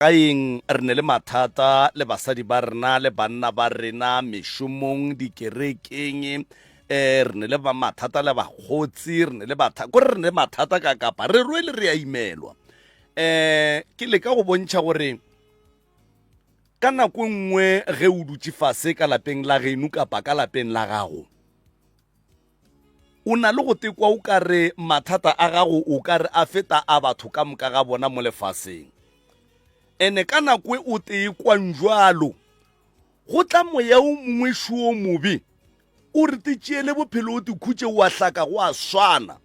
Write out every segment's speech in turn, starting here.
Gaeng re ne le mathata le basadi ba rena le banna ba rena, mešomong, dikerekeng, eh, re ne le ba mathata le bakgotsi, re ne le batha, kore re ne le mathata ka kapa re rwele re a imelwa. Eh, ke leka go bontšha gore ka nako e nngwe ge o dutše fase ka lapeng la geno kapa ka lapeng la gago, O na le go tekwa o ka re mathata a gago o ka re a feta a batho ka moka ga bona mo lefaseng. Ene ka nako e o tekwang jwalo, go tla moya o mongwe šo o mobe, o re te tšeele bophelo o te khutše o a hlaka go a swana.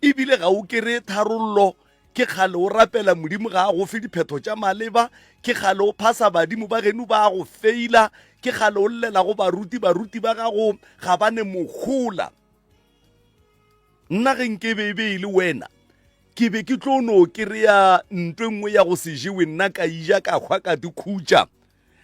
Ebile ga o kere tharollo, ke kgale o rapela Modimo ga a go fe diphetho tša maleba, ke kgale o phasa badimo ba geno ba a go feila, ke kgale o llela go baruti, baruti ba gago ga ba ne mohola. Nna ge nke be e be e le wena, ke be ke tlo no kereya nto e nngwe ya go se jewe nna ka ija ka hwa ka dikhutša.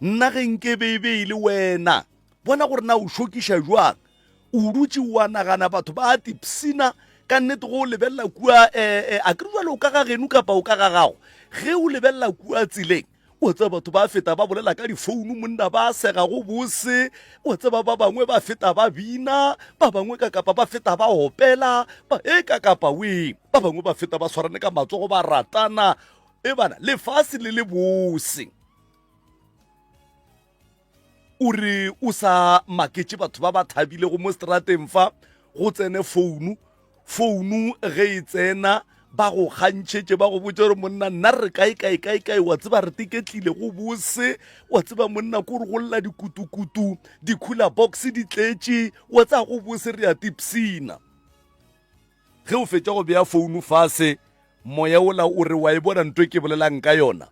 Nna ge nke be e be e le wena, bona gore na o šokiša jwang. O dutše o a nagana batho ba a tipsina ka nnete go o lebelela kua eh, eh, a ke re jwale o ka ga geno kapa o ka ga gago ge o lebelela kua tseleng o tseba batho ba feta ba bolela ka difounu monna ba sega go bose o tseba ba bangwe ba feta ba bina ba bangwe ka kapa ba feta ba opela ba e ka kapa we ba bangwe ba feta ba swarane ka matsogo ba ratana e bana lefase le le bose O re o sa maketše batho ba ba thabilego mo seterateng fa go tsene founu founu ge e tsena ba go kgantšhetše ba go botša gore monna nna re kae kae kae kae wa tseba re teketlile go bose wa tseba monna ko re go lla dikutukutu di-cooler box di tletše wa tseba go bose re a tipsina ge o fetša go bea founu fase moya ola o re wa e bona nto e ke bolelang ka yona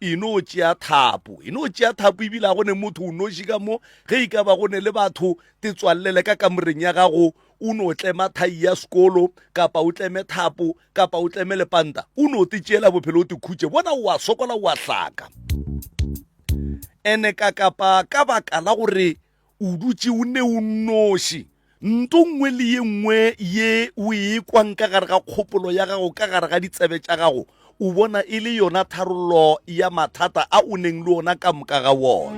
E no tšea thapo, e no tšea thapo ebile a go ne motho o noši ka mo, ge e ka ba go ne le batho, te tswallele ka kamoreng ya gago, o no tlema thai ya sekolo, kapa o tleme thapo, kapa o tleme lepanta, o no te tšeela bophelo o te khutše, bona o a sokola o a hlaka. Ene ka kapa ka baka la gore O dutše o ne o nnoši. Nto nngwe le ye nngwe ye o e kwang ka gare ga kgopolo ya gago, ka gare ga ditsebe tša gago, o bona e le yona tharollo ya mathata a o neng le ona ka moka ga wona.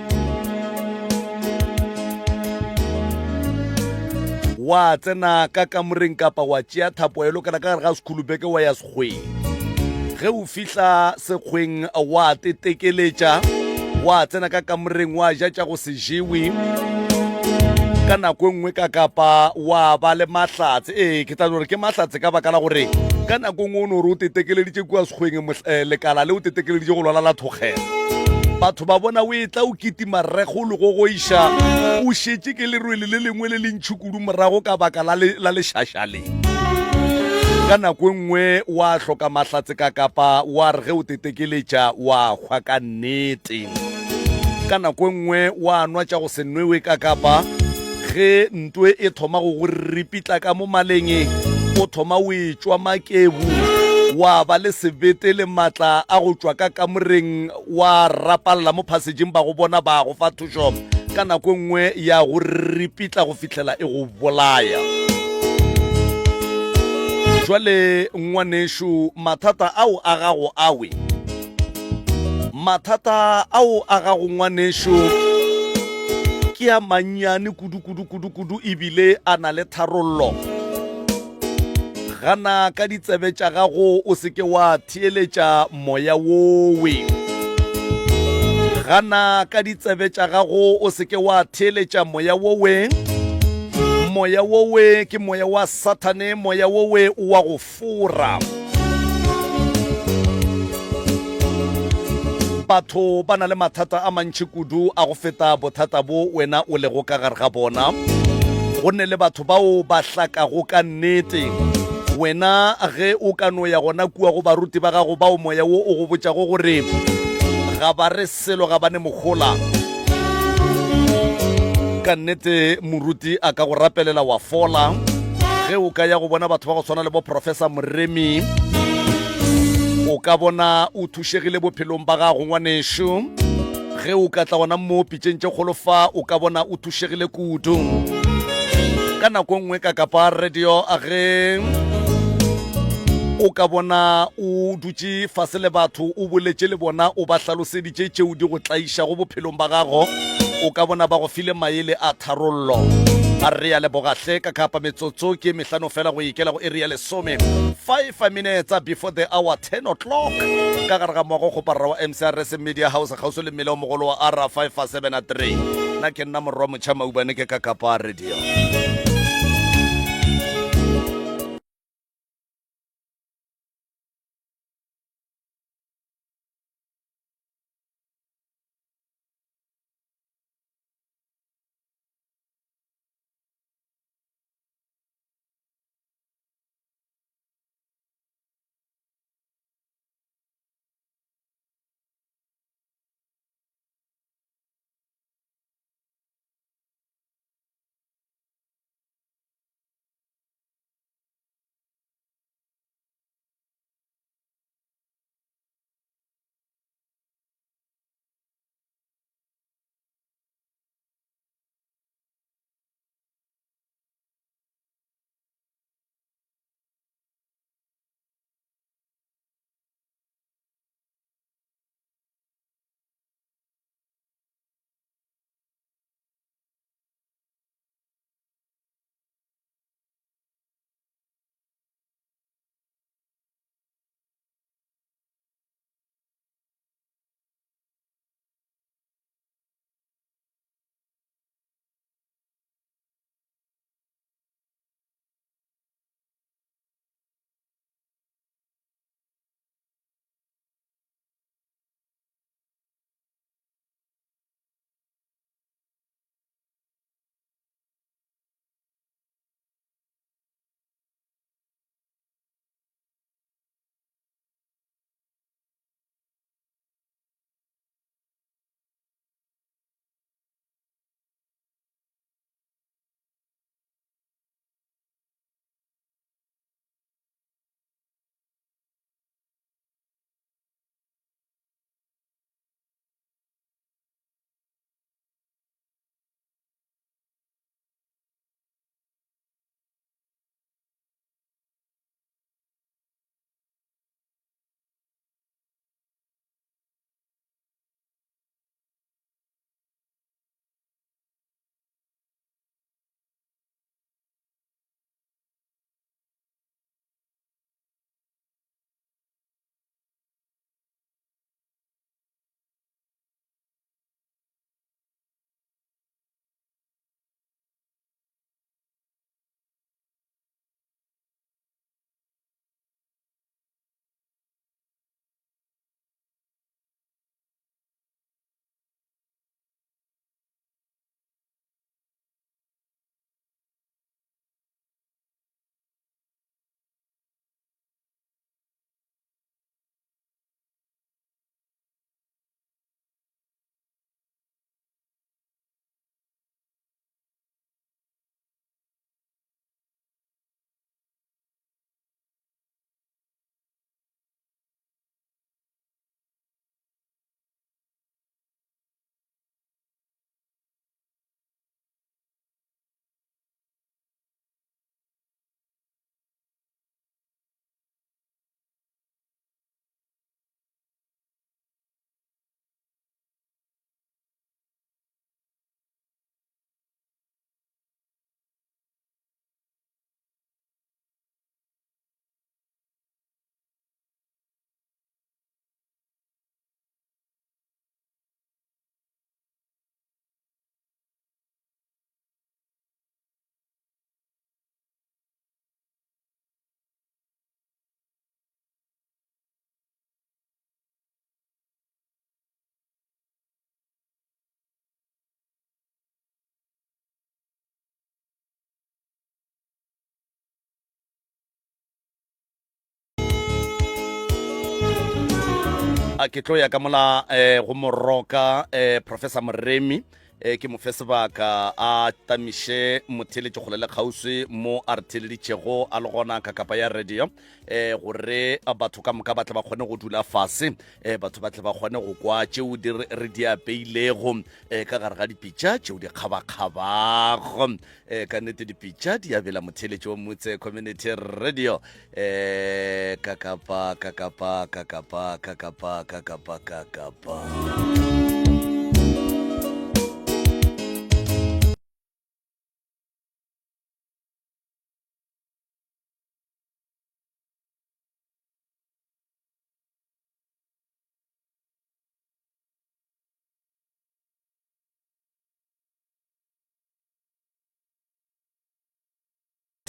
Wa tsena ka kamoreng kapa wa tšea thapo wa e lokela ka gare ga sekhulubeke wa ya sekgweng. Ge o fihla sekgweng wa tetekeletša, wa tsena ka kamoreng wa ja tša go se jewe ka nako e nngwe ka kapa wa ba le mahlatse ee ke tla no re ke mahlatse ka baka la gore ka nako e nngwe o no re o tetekeleditše kua sekgweng eh, lekala le o tetekeleditše go lwala la thokgela batho ba bona o etla o kitima rego le gogoiša o šetše ke lerwele le lengwe le le ntšhi kudu morago ka baka la lešaša le ka nako e nngwe wa hloka mahlatse ka kapa wa re ge o tetekeletša wa hwa ka nnete Ka nako e nngwe wa nwa tša go se nwewe ka kapa ge ntwe e thoma go go ripitla ka mo maleng, o thoma o etšwa makebu, wa ba le sebete le matla a go tšwa ka kamoreng wa rapalla mo phasejeng ba go bona ba go fa thušo ka nako e nngwe ya go ripitla go fihlela e go bolaya. Jwale ngwanešu mathata ao a gago awe Mathata ao a gago ngwanešu ke a mannyane kudu kudu kudu kudu ebile a na le tharollo. Gana ka ditsebe tša gago o se ke wa theeletša moya wowe. Gana ka ditsebe tša gago o se ke wa theeletša moya wowe. Moya wowe ke moya wa Sathane, moya wowe o wa go Fora. Batho ba na le mathata a mantši kudu a go feta bothata bo wena o lego ka gare ga bona. Go ne le batho bao ba hlakago ka nnete. Wena ge o ka no ya gona kua go baruti ba gago bao moya wo o go botšago gore ga ba re selo ga ba ne mohola, ka nnete moruti a ka go rapelela wa fola. Ge o ka ya go bona batho ba go tshwana le bo Professor Moremi, o ka bona o thušegile bophelong ba gago ngwanešu. Ge o ka tla gona mo pitšeng tše kgolo fa, o ka bona o thušegile kudu. Ka nako nngwe ka kapa radio a ge O ka bona o dutše fase le batho, o boletše le bona, o ba hlaloseditše tšeo di go tlaišago bophelong ba gago. O ka bona ba go file maele a tharollo. A re a leboga hle ka kapa metsotso ke mehlano fela go ikela go iri ya lesome. 5 minutes before the hour 10 o'clock ka gare ga moago kgoparara wa MCRS Media House kgauswi le mmele o mogolo wa R573. Nna ke nna morwa motšha Maubane ke ka Kapa Radio. A ke tlo ya ka mola eh, go moroka eh, Professor Moremi. eh, ke mo fe sebaka a tamiše motheeletši kgole le kgauswi mo a re theeleditšego a le gona ka kapa ya radio eh, gore batho ka moka ba tle ba kgone go dula fase eh, batho ba tle ba kgone go kwa tšeo di re di apeilego eh, ka gare ga dipitša tšeo di kgabakgabago eh, ka nnete dipitša di abela motheeletši wa motse community radio eh, ka kapa ka kapa ka kapa ka kapa ka kapa ka kapa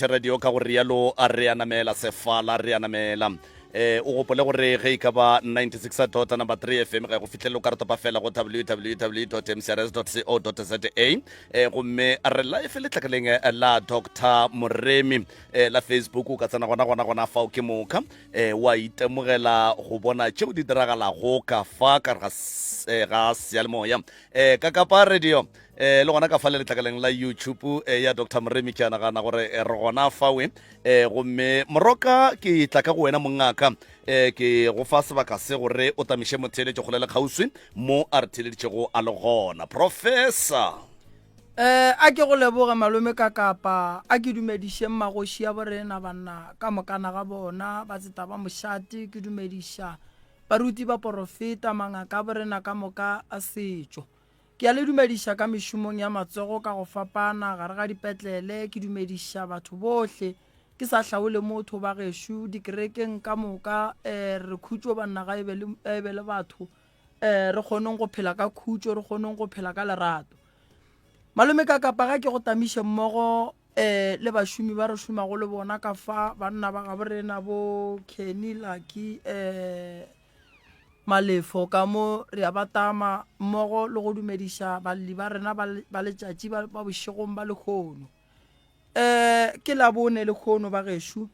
Radio ka go rialo a re a namela sefala re a namela eh o gopole gore ge e ka ba 96 dot number 3 fm ga go fihlele o ka re topa fela go www mcrs co za eh gomme re live letlakaleng eh, la dr moremi eh, la facebook o ka tsena gona gona gona fao ke moka eh, wa itemogela go bona tšeo di diragalago ka fa ka ga eh, ga seyalemoya eh, ka kapa radio eh, le gona ka fa le letlakaleng la youtube eh, ya dr moremi ke a nagana gore eh, re gona fawe eh, gomme moroka ke tla ka go wena mongaka eh, ke go fa sebaka se gore o tamiše motheeletše kgole le kgauswi mo a re theeleditšego a le gona professor Eh, a ke go leboge malome ka kapa a ke dumedišeng magoši a borena banna ka mokana ga bona batseta ba mošate ke dumediša baruti ba porofeta mangaka a borena ka moka a setšo ke a le dumediša ka mešomong ya matsogo ka go fapana gare ga dipetlele ke dumediša batho bohle ke sa hlaole motho ba gešo dikerekeng ka moka um re khutšo banna ga e be le, e be le batho um re kgoneng go phela ka khutšo re kgoneng go phela ka lerato malome ka kapa ga ke go tamiše mmogo um le bašomi ba re šomago le bona ka fa banna ba gabo rena bo kenny lucky um malefo ka mo re a ba tama mmogo le go dumediša balli ba rena ba letšatši ba bošegong ba lekgono um ke labone lekgono ba gešo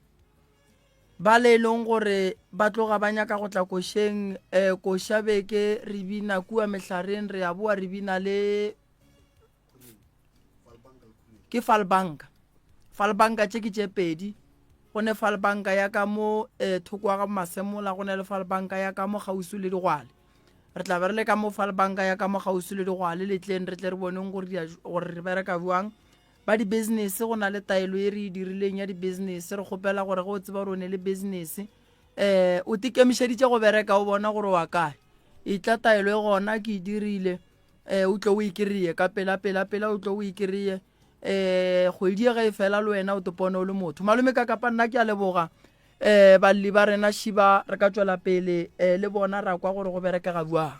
Ba le e leng gore ba tloga ba nyaka go tla košeng, eh, koša beke re bina kua mehlareng, re a boa re bina le ke falbanka. Falbanka tše ke tše pedi. Go ne falbanka ya ka mo eh, thoko wa ga Masemola, go ne le falbanka ya ka mo kgauswi le digwale. Re tla be re le ka mo falbanka ya ka mo kgauswi le digwale letleng re tle re boneng gore gore re bereka bjang. Ba di-business, go na le taelo e re e dirileng ya di-business, re kgopela gore ge o tseba gore o ne le business um o tekemišeditše go bereka o bona gore wa kae, e tla taelo e gona ke e dirile um o tlo o e kry-e ka pela pela pela o tlo o e kry-e um kgwedi e ge e fela le wena o topone o le motho. Malome ka kapa nna ke a leboga um balli ba rena šiba re ka tšwela pele um le bona ra kwa gore go berekega bjang.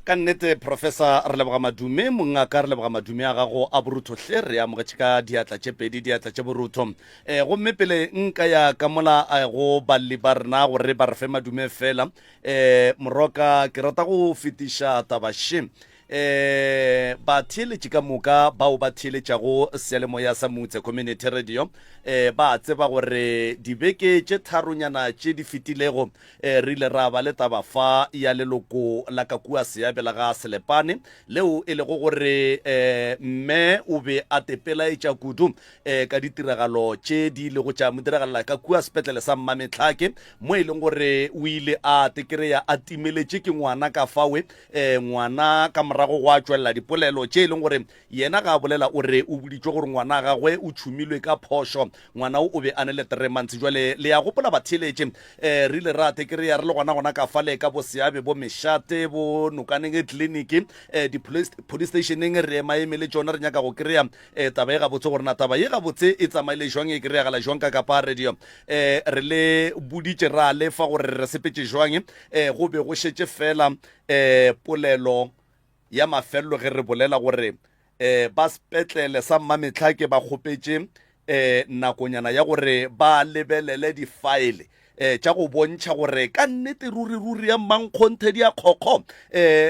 Ka nnete Professor re leboga madume mongaka re leboga madume a gago a borutho hle re amogetše ka diatla tše pedi diatla tše borutho um gomme pele nka ya ka mola eh, go balli ba rena gore ba re fe madume fela um moroka ke rata go fetiša taba še Eh, batheeletši ka moka bao ba theeletšago seyalemoya sa Mutse Community Radio eh, ba tseba gore dibeke tše tharonyana tše di fetilego eh, re ile ra ba le taba fa ya leloko la ka kua Seabe la ga Selepane leo e lego gore eh, mme o be a tepelaetša kudu eh, ka ditiragalo tše di ilego tša mo diragalela ka kua sepetlele sa Mmametlhake mo e leng gore o ile a tekereya a timeletše ke ngwana ka fawe um ngwana ka morago gwa tšwelela dipolelo tše e leng gore yena ga a bolela o re o boditšwe gore ngwana a gagwe o tšhumilwe ka phošo ngwana o o be a ne le three months jwale le ya gopola batheeletše um re ile ra te kry-a re le gona gona ka fale ka bo seabe bo mešate bo nokaneng tleliniki um di-police stationeng re emaeme le tšona re nyaka go kry-a um taba e gabotse gore na taba ye gabotse e tsamaile jwang e kry-agala jwang ka kapa radio um re le boditše ra lefa gore re sepetše jwang um go be go šetše fela um polelo ya mafelelo ge re bolela gore um ba sepetlele sa Mmametlhake ba kgopetše um nakonyana ya gore ba lebelele difaele um tša go bontšha gore ka nnete ruri ruri ya mmankgonthe di a kgokgo um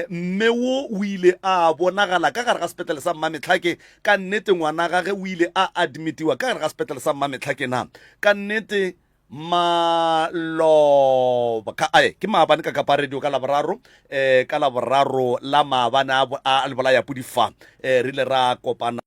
mme wo o ile a bonagala ka gare ga sepetlele sa Mmametlhake ka nnete ngwana gage o ile a admitiwa ka gare ga sepetlele sa Mmametlhake na ka nnete. Maloba ka ae ke maabane ka Kapa Radio ka Laboraro eh ka Laboraro la maabane a, a, a lebolaya pudi fa eh re ile ra kopana.